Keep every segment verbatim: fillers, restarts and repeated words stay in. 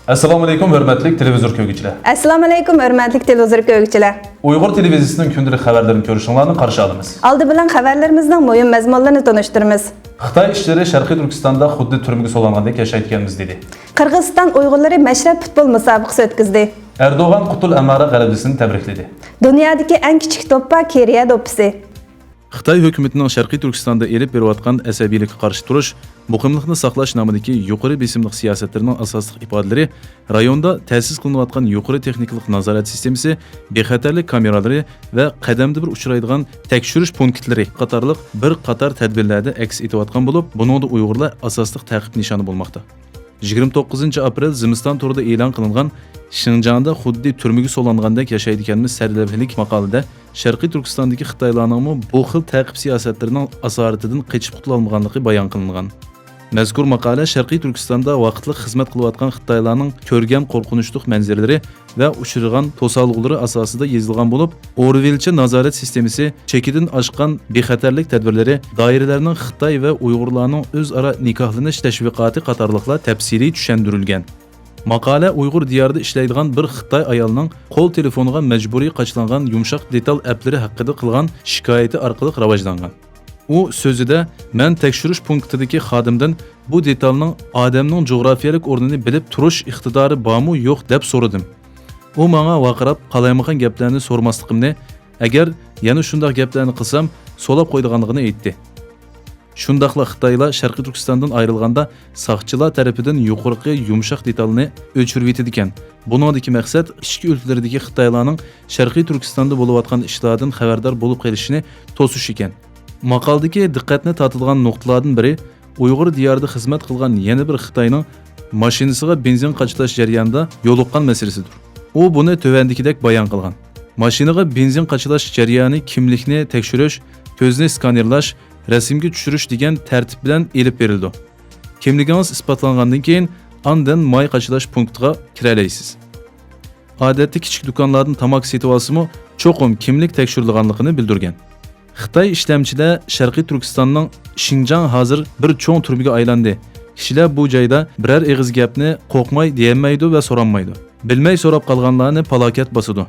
ئەسسالامۇئەلەيكۇم، ھۆرمەتلىك تېلېۋىزور كۆرگۈچىلەر. ئەسسالامۇئەلەيكۇم، ھۆرمەتلىك تېلېۋىزور كۆرگۈچىلەر. ئۇيغۇر تېلېۋىزىيىسىنىڭ كۈندىلىك خەۋەرلىرىنى كۆرۈشۈڭلارنى قارشى ئالىمىز. ئالدى بىلەن خەۋەرلىرىمىزنىڭ مۇھىم مەزمۇنلىرىنى تونۇشتۇرىمىز. خىتاي ئىشچىلىرى شەرقىي تۈركىستاندا خۇددى تۈرمىگە سولانغاندەك ياشايدىكەنمىز، دېدى. قىرغىزىستان ئۇيغۇرلىرى مەشرەپ پۇتبول مۇسابىقىسى ئۆتكۈزدى. ئەردوغان قۇتۇل ئەمارە غەلىبىسىنى تەبرىكلىدى. دۇنيادىكى ئەڭ كىچىك دوپپا كېرىيە دوپپىسى. خىتاي ھۆكۈمىتىنىڭ شەرقىي تۈركىستاندا ئېلىپ بېرىۋاتقان ئەسەبىيلىككە قارشى تۇرۇش، مۇقىملىقنى ساقلاش نامىدىكى يۇقىرى بېسىملىق سىياسەتلىرىنىڭ ئاساسلىق ئىپادىلىرى رايوندا تەسىس قىلىنىۋاتقان يۇقىرى تېخنىكىلىق نازارەت سىستېمىسى، بىخەتەرلىك كامېرالىرى ۋە قەدەمدە بىر ئۇچرايدىغان تەكشۈرۈش پونكىتلىرى قاتارلىق بىر قاتار تەدبىرلەردە ئەكس ئېتىۋاتقان بولۇپ، بۇنىڭدا ئۇيغۇرلار ئاساسلىق تەقىب نىشانى بولماقتا. يىگىرمە توققۇزىنچى ئاپرېل زىمىستان تورىدا ئېلان قىلىنغان شىنجاڭدا خۇددى تۈرمىگە سولانغاندەك ياشايدىكەنمىز سەرلەۋھىلىك ماقالىدە شەرقىي تۈركىستاندىكى خىتايلارنىڭمۇ بۇ خىل تەقىب سىياسەتلىرىنىڭ ئاسارىتىدىن قېچىپ قۇتۇلالمىغانلىقى بايان قىلىنغان. مەزكۇر ماقالە شەرقىي تۈركىستاندا ۋاقىتلىق خىزمەت قىلىۋاتقان خىتايلارنىڭ كۆرگەن قورقۇنچلۇق مەنزىرىلىرى ۋە ئۇچرىغان توسالغۇلىرى ئاساسىدا يېزىلغان بولۇپ، ئورۋېلچە نازارەت سىستېمىسى، چېكىدىن ئاشقان بىخەتەرلىك تەدبىرلىرى، دائىرىلەرنىڭ خىتاي ۋە ئۇيغۇرلارنىڭ ئۆزئارا نىكاھلىنىش تەشۋىقاتى قاتارلىقلار تەپسىلىي چۈشەندۈرۈلگەن. ماقالە ئۇيغۇر دىيارىدا ئىشلەيدىغان بىر خىتاي ئايالىنىڭ قول تېلېفونىغا مەجبۇرىي قاچىلانغان يۇمشاق دېتال ئەپلىرى ھەققىدە قىلغان شىكايىتى ئارقىلىق راۋاجلانغان. ئۇ سۆزىدە، مەن تەكشۈرۈش پونكىتىدىكى خادىمدىن بۇ دېتالنىڭ ئادەمنىڭ جۇغراپىيەلىك ئورنىنى بىلىپ تۇرۇش ئىقتىدارى بارمۇ يوق دەپ سورىدىم. ئۇ ماڭا ۋارقىراپ، قالايمىقان گەپلەرنى سورىماسلىقىمنى، ئەگەر يەنە شۇنداق گەپلەرنى قىلسام، سولاپ قويىدىغانلىقىنى ئېيتتى. شۇنداقلا خىتايلار شەرقىي تۈركىستاندىن ئايرىلغاندا، ساقچىلار تەرىپىدىن يۇقىرىقى يۇمشاق دېتالنى ئۆچۈرۈۋېتىدىكەن. بۇنىڭدىكى مەقسەت ئىچكى ئۆلكىلىرىدىكى خىتايلارنىڭ شەرقىي تۈركىستاندا بولۇۋاتقان ئىشلاردىن خەۋەردار بولۇپ قېلىشىنى توسۇش ئىكەن. ماقالىدىكى دىققەتنى تارتىدىغان نۇقتىلاردىن بىرى، ئۇيغۇر دىيارىدا خىزمەت قىلغان يەنە بىر خىتاينىڭ ماشىنىسىغا بېنزىن قاچىلاش جەريانىدا يولۇققان مەسىلىسىدۇر. ئۇ بۇنى تۆۋەندىكىدەك بايان قىلغان: ماشىنىغا بېنزىن قاچىلاش جەريانى كىملىكنى تەكشۈرۈش، كۆزنى سكانېرلاش، رەسىمگە چۈشۈرۈش دېگەن تەرتىپ بىلەن ئېلىپ بېرىلىدۇ. كىملىكىڭىز ئىسپاتلانغاندىن كېيىن، ئاندىن ماي قاچىلاش پونكىتىغا كىرەلەيسىز. ئادەتتە كىچىك دۇكانلاردىن تاماكا سېتىۋالسىمۇ، چوقۇم كىملىك تەكشۈرىدىغانلىقىنى بىلدۈرگەن. خىتاي ئىشلەمچىدە شەرقىي تۈركىستاننىڭ شىنجاڭ ھازىر بىر چوڭ تۈرمىگە ئايلاندى. كىشىلەر بۇ جايدا بىرەر ئېغىز گەپنى قورقماي دېيەلمەيدۇ ۋە سورالمايدۇ. بىلمەي سوراپ قالغانلارنى پالاكەت باسىدۇ.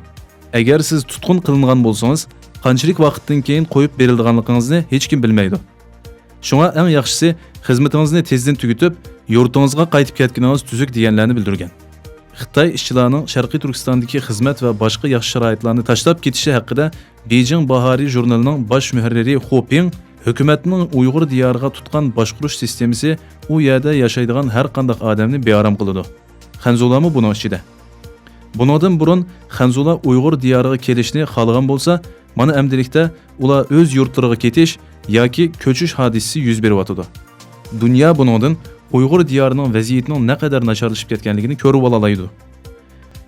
ئەگەر سىز تۇتقۇن قىلىنغان بولسىڭىز، قانچىلىك ۋاقىتتىن كېيىن قويۇپ بېرىلىدىغانلىقىڭىزنى ھېچكىم بىلمەيدۇ. شۇڭا ئەڭ ياخشىسى، خىزمىتىڭىزنى تېزدىن تۈگىتىپ، يۇرتىڭىزغا قايتىپ كەتكىنىڭىز تۈزۈك، دېگەنلەرنى بىلدۈرگەن. خىتاي ئىشچىلارنىڭ شەرقىي تۈركىستاندىكى خىزمەت ۋە باشقا ياخشى شارائىتلارنى تاشلاپ كېتىشى ھەققىدە بېيجىڭ باھارى ژۇرنىلىنىڭ باش مۇھەررىرى خۇ پىڭ، ھۆكۈمەتنىڭ ئۇيغۇر دىيارىغا تۇتقان باشقۇرۇش سىستېمىسى ئۇ يەردە ياشايدىغان ھەر قانداق ئادەمنى بىئارام قىلىدۇ. خەنزۇلارمۇ بۇنىڭ ئىچىدە. بۇنىڭدىن بۇرۇن خەنزۇلار ئۇيغۇر دىيارىغا كېلىشنى خالىغان بولسا، مانا ئەمدىلىكتە ئۇلار ئۆز يۇرتلىرىغا كېتىش ياكى كۆچۈش ھادىسىسى يۈز بېرىۋاتىدۇ. دۇنيا بۇنىڭدىن ئۇيغۇر دىيارىنىڭ ۋەزىيىتىنىڭ نەقەدەر ناچارلىشىپ كەتكەنلىكىنى كۆرۈۋالالايدۇ.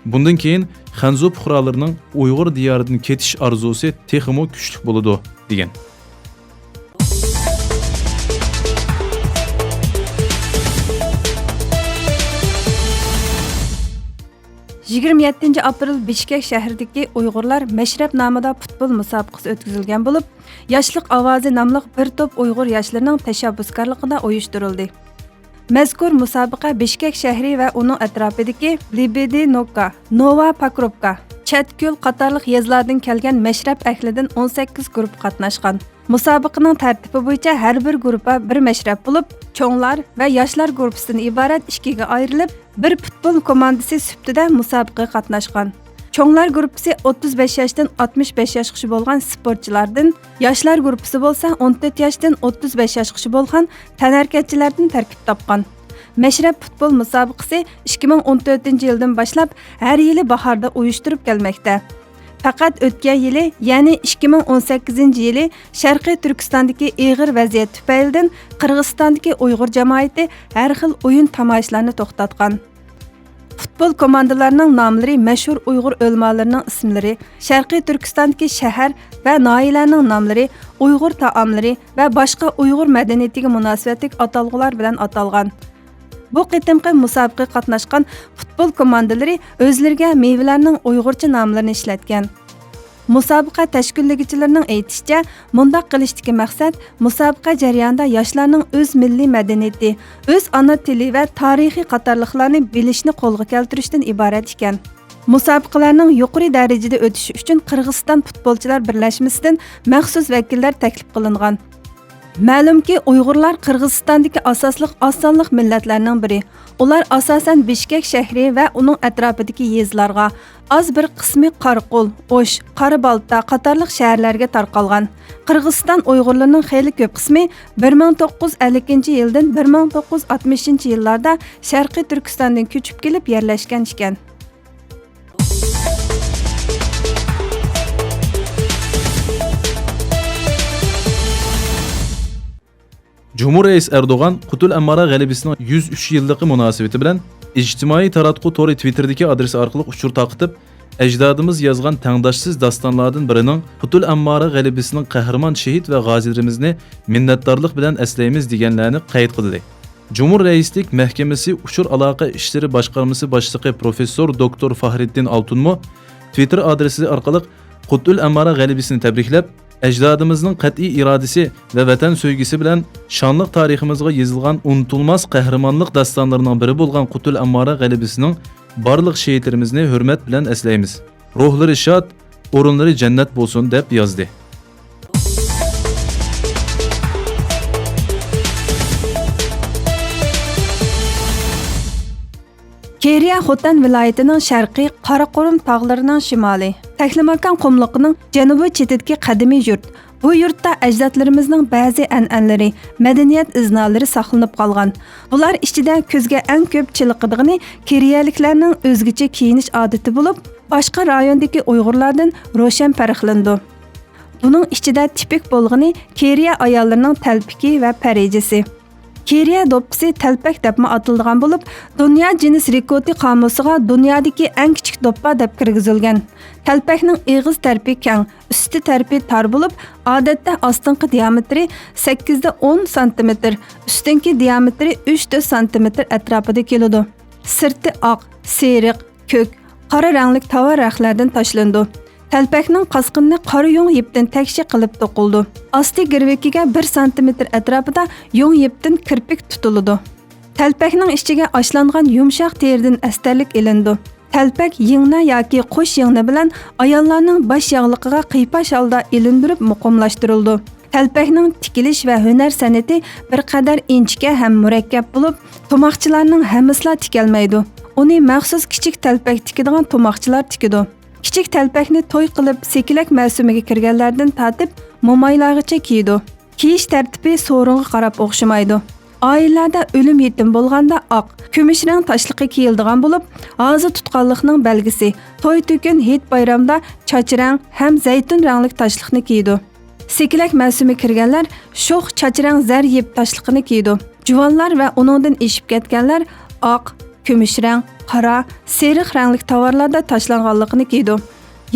بۇندىن كېيىن خەنزۇ پۇقرالىرىنىڭ ئۇيغۇر دىيارىدىن كېتىش ئارزۇسى تېخىمۇ كۈچلۈك بولىدۇ، دېگەن. يىگىرمە يەتتىنچى ئاپرېل بىشكەك شەھىرىدىكى ئۇيغۇرلار مەشرەپ نامىدا پۇتبول مۇسابىقىسى ئۆتكۈزۈلگەن بولۇپ، ياشلىق ئاۋازى ناملىق بىر توپ ئۇيغۇر ياشلىرىنىڭ تەشەببۇسكارلىقىدا ئۇيۇشتۇرۇلدى. مەزكۇر مۇسابىقە بىشكەك شەھىرى ۋە ئۇنىڭ ئەتراپىدىكى لېبېدىنوكا، نوۋا پاكروپكا، چەتكۆل قاتارلىق يېزىلاردىن كەلگەن مەشرەپ ئەھلىدىن ئون سەككىز گۇرۇپپا قاتناشقان. مۇسابىقىنىڭ تەرتىپى بويىچە ھەر بىر گۇرۇپپا بىر مەشرەپ بولۇپ، چوڭلار ۋە ياشلار گۇرۇپپىسىدىن ئىبارەت ئىككىگە ئايرىلىپ، بىر پۇتبول كوماندىسى سۈپىتىدە مۇسابىقىگە قاتناشقان. چوڭلار گۇرۇپپىسى ئوتتۇز بەش ياشتىن ئاتمىش بەش ياشقىچە بولغان سپورتچىلاردىن، ياشلار گۇرۇپپىسى بولسا ئون تۆت ياشتىن ئوتتۇز بەش ياشقىچە بولغان تەنھەرىكەتچىلەردىن تەركىب تاپقان. مەشرەپ پۇتبول مۇسابىقىسى ئىككى مىڭ ئون تۆتىنچى يىلدىن باشلاپ ھەر يىلى باھاردا ئۇيۇشتۇرۇپ كەلمەكتە. پەقەت ئۆتكەن يىلى، يەنى ئىككى مىڭ ئون سەككىزىنچى يىلى شەرقىي تۈركىستاندىكى ئېغىر ۋەزىيەت تۈپەيلىدىن قىرغىزىستاندىكى ئۇيغۇر جامائىتى ھەر خىل ئويۇن تاماشىلارنى توختاتقان. پۇتبول كوماندىلارنىڭ ناملىرى، مەشھۇر ئۇيغۇر ئۆلىمالىرىنىڭ ئىسىملىرى، شەرقىي تۈركىستاندىكى شەھەر ۋە ناھىيەلەرنىڭ ناملىرى، ئۇيغۇر تائاملىرى ۋە باشقا ئۇيغۇر مەدەنىيىتىگە مۇناسىۋەتلىك ئاتالغۇلار بىلەن ئاتالغان. بۇ قېتىمقى مۇسابىقىگە قاتناشقان پۇتبول كوماندىلىرى ئۆزلىرىگە مېۋىلەرنىڭ ئۇيغۇرچە ناملىرىنى ئىشلەتكەن. مۇسابىقە تەشكىللىگۈچىلىرىنىڭ ئېيتىشىچە، مۇنداق قىلىشتىكى مەقسەت مۇسابىقە جەريانىدا ياشلارنىڭ ئۆز مىللىي مەدەنىيىتى، ئۆز ئانا تىلى ۋە تارىخى قاتارلىقلارنى بىلىشنى قولغا كەلتۈرۈشتىن ئىبارەت ئىكەن. مۇسابىقىلەرنىڭ يۇقىرى دەرىجىدە ئۆتۈشى ئۈچۈن قىرغىزىستان پۇتبولچىلار بىرلەشمىسىدىن مەخسۇس ۋەكىللەر تەكلىپ قىلىنغان. مەلۇمكى، ئۇيغۇرلار قىرغىزىستاندىكى ئاساسلىق ئاز سانلىق مىللەتلەرنىڭ بىرى. ئۇلار ئاساسەن بىشكەك شەھىرى ۋە ئۇنىڭ ئەتراپىدىكى يېزىلارغا، ئاز بىر قىسمى قاراقول، ئوش، قارا بالتا قاتارلىق شەھەرلەرگە تارقالغان. قىرغىزىستان ئۇيغۇرلىرىنىڭ خېلى كۆپ قىسمى بىر مىڭ توققۇز يۈز ئەللىكىنچى يىلدىن بىر مىڭ توققۇز يۈز ئاتمىشىنچى يىللاردا شەرقىي تۈركىستاندىن كۆچۈپ كېلىپ يەرلەشكەن ئىكەن. جۇمھۇر رەئىس ئەردوغان قۇتۇل ئەممارا غەلىبىسىنىڭ يۈز ئۈچ يىللىقى مۇناسىۋىتى بىلەن ئىجتىمائىي تاراتقۇ تورى تىۋىتتېردىكى ئادرېسى ئارقىلىق ئۇچۇر تارقىتىپ، ئەجدادىمىز يازغان تەڭداشسىز داستانلاردىن بىرىنىڭ قۇتۇل ئەممارا غەلىبىسىنىڭ قەھرىمان شېھىت ۋە غازىلىرىمىزنى مىننەتدارلىق بىلەن ئەسلەيمىز دېگەنلەرنى قەيت قىلدى. جۇمھۇر رەئىسلىك مەھكىمىسى ئۇچۇر ئالاقە ئىشلىرى باشقارمىسى باشلىقى پروفېسسور دوكتور فاھرىددىن ئالتۇنمۇ تىۋىتتېر ئادرېسى ئارقىلىق قۇتۇل ئەممارا غەلىبىسىنى تەبرىكلەپ، ئەجدادىمىزنىڭ قەتئىي ئىرادىسى ۋە ۋەتەن سۆيگۈسى بىلەن شانلىق تارىخىمىزغا يېزىلغان ئۇنتۇلماس قەھرىمانلىق داستانلىرىنىڭ بىرى بولغان قۇتۇل ئەممارا غەلىبىسىنىڭ بارلىق شېھىتلىرىمىزنى ھۆرمەت بىلەن ئەسلەيمىز. روھلىرى شاد، ئورۇنلىرى جەننەت بولسۇن، دەپ يازدى. كېرىيە خوتەن ۋىلايىتىنىڭ شەرقى، قاراقۇرۇم تاغلىرىنىڭ شىمالى، تەكلىماكان قۇملۇقىنىڭ جەنۇبىي چېتىدىكى قەدىمىي يۇرت. بۇ يۇرتتا ئەجدادلىرىمىزنىڭ بەزى ئەنئەنىلىرى، مەدەنىيەت ئىزنالىرى ساقلىنىپ قالغان. بۇلار ئىچىدە كۆزگە ئەڭ كۆپ چېلىقىدىغىنى كېرىيەلىكلەرنىڭ ئۆزگىچە كىيىنىش ئادىتى بولۇپ، باشقا رايوندىكى ئۇيغۇرلاردىن روشەن پەرقلىنىدۇ. بۇنىڭ ئىچىدە تىپىك بولغىنى كېرىيە ئاياللىرىنىڭ تەلپىكى ۋە پەرىجىسى. كېرىيە دوپپىسى تەلپەك دەپمۇ ئاتىلىدىغان بولۇپ، دۇنيا جىنس رېكورتى قامۇسىغا دۇنيادىكى ئەڭ كىچىك دوپپا دەپ كىرگۈزۈلگەن. تەلپەكنىڭ ئېغىز تەرىپى كەڭ، ئۈستى تەرىپى تار بولۇپ، ئادەتتە ئاستىنقى دىيامېتىرى سەككىز دە ئون سانتىمېتىر، ئۈستۈنكى دىيامېتىرى ئۈچ تۆت سانتىمېتىر ئەتراپىدا كېلىدۇ. سىرتى ئاق، سېرىق، كۆك، قارا رەڭلىك تاۋار رەختلەردىن تاشلىنىدۇ. تەلپەكنىڭ قاسقىنىنى قارا يۇڭ يىپتىن تەكشى قىلىپ توقۇلىدۇ. ئاستى گىرۋىكىگە بىر سانتىمېتىر ئەتراپىدا يۇڭ يىپتىن كىرپىك تۇتۇلىدۇ. تەلپەكنىڭ ئىچىگە ئاشلانغان يۇمشاق تېرىدىن ئەستەرلىك ئېلىنىدۇ. تەلپەك يىڭنە ياكى قوش يىڭنە بىلەن ئاياللارنىڭ باش ياغلىقىغا قىيپاش ھالدا ئېلىندۈرۈپ مۇقىملاشتۇرۇلىدۇ. تەلپەكنىڭ تىكىلىش ۋە ھۈنەر سەنئىتى بىر قەدەر ئىنچىكە ھەم مۇرەككەپ بولۇپ، توماقچىلارنىڭ ھەممىسىلا تىكەلمەيدۇ. ئۇنى مەخسۇس كىچىك تەلپەك تىكىدىغان توماقچىلار تىكىدۇ. كىچىك تەلپەكنى توي قىلىپ سېكىلەك مەۋسۇمىگە كىرگەنلەردىن تارتىپ مومايلارغىچە كىيىدۇ. كىيىش تەرتىپى سورۇنغا قاراپ ئوخشىمايدۇ. ئائىلىلەردە ئۆلۈم يېتىم بولغاندا ئاق، كۈمۈش رەڭ تاشلىقى كىيىلىدىغان بولۇپ، ھازا تۇتقانلىقنىڭ بەلگىسى. توي-تۆكۈن، ھېيت-بايرامدا چاچ رەڭ ھەم زەيتۇن رەڭلىك تاشلىقنى كىيىدۇ. سېكىلەك مەۋسۇمى كىرگەنلەر شوخ چاچ رەڭ زەر يىپ تاشلىقىنى كىيىدۇ. جۇۋانلار ۋە ئۇنىڭدىن ئېشىپ كەتكەنلەر ئاق، كۈمۈش رەڭ، قارا، سېرىق رەڭلىك تاۋارلاردا تاشلانغانلىقىنى كىيىدۇ.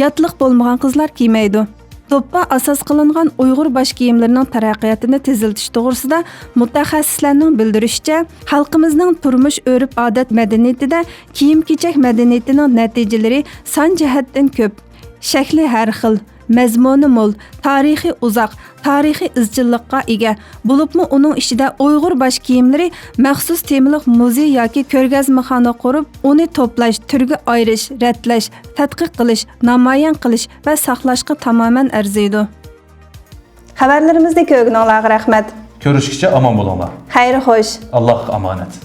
ياتلىق بولمىغان قىزلار كىيمەيدۇ. دوپپا ئاساس قىلىنغان ئۇيغۇر باش كىيىملىرىنىڭ تەرەققىياتىنى تېزلىتىش توغرىسىدا مۇتەخەسسىسلەرنىڭ بىلدۈرۈشىچە، خەلقىمىزنىڭ تۇرمۇش، ئۆرپ-ئادەت، مەدەنىيىتىدە كىيىم-كېچەك مەدەنىيىتىنىڭ نەتىجىلىرى سان جەھەتتىن كۆپ. شەكلى ھەر خىل، مەزمۇنى مول، تارىخى ئۇزاق، تارىخىي ئىزچىللىققا ئىگە. بولۇپمۇ ئۇنىڭ ئىچىدە ئۇيغۇر باش كىيىملىرى مەخسۇس تېمىلىق مۇزېي ياكى كۆرگەزمىخانا قۇرۇپ، ئۇنى توپلاش، تۈرگە ئايرىش، رەتلەش، تەتقىق قىلىش، نامايان قىلىش ۋە ساقلاشقا تامامەن ئەرزىيدۇ. خەۋەرلىرىمىزنى كۆرگىنىڭلارغا رەھمەت. كۆرۈشكىچە ئامان بولۇڭلار. خەير خوش. ئاللاھقا ئامانەت.